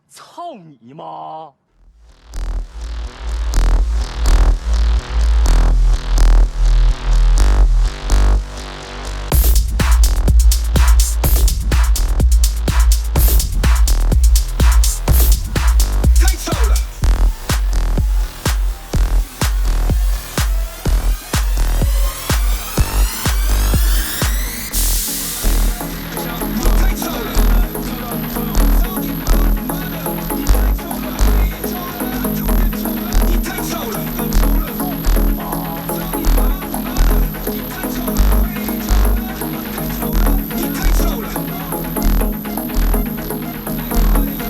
操你媽！太臭了！太臭了！你太臭了！你太臭了！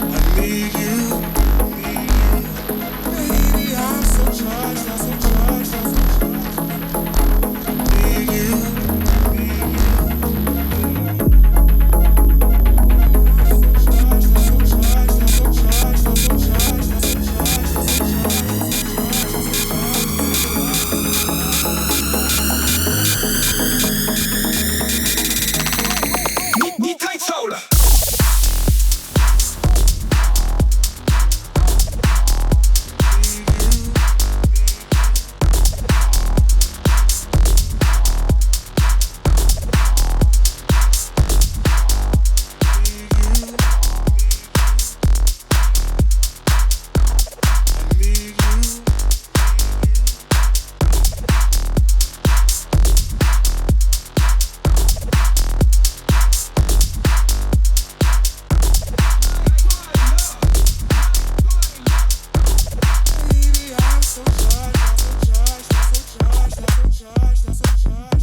I need you. Baby, I'm so charged, I'm so charged, I'm so charged. Need you. I'm so charged, I'm so charged, I'm so charged, I'm so charged, I'm so charged, I'm so 你太臭了！ I need you. Baby, I'm so charged, I'm so charged, I'm so charged, I'm so charged, I'm so charged, I'm so charged, I'm so charged.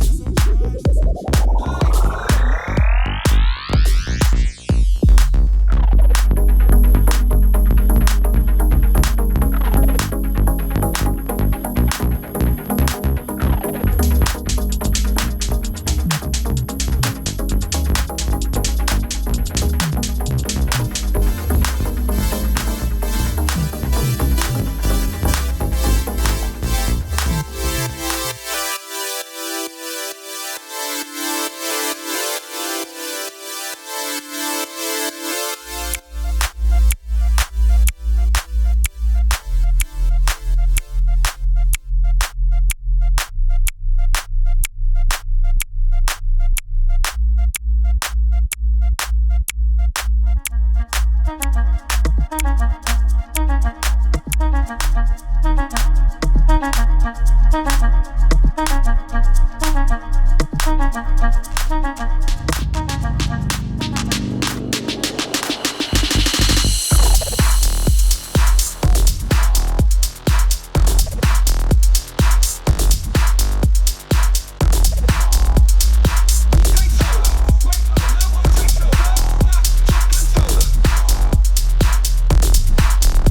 太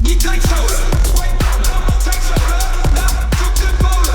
臭了！你太臭了！太臭了！那就更爆了！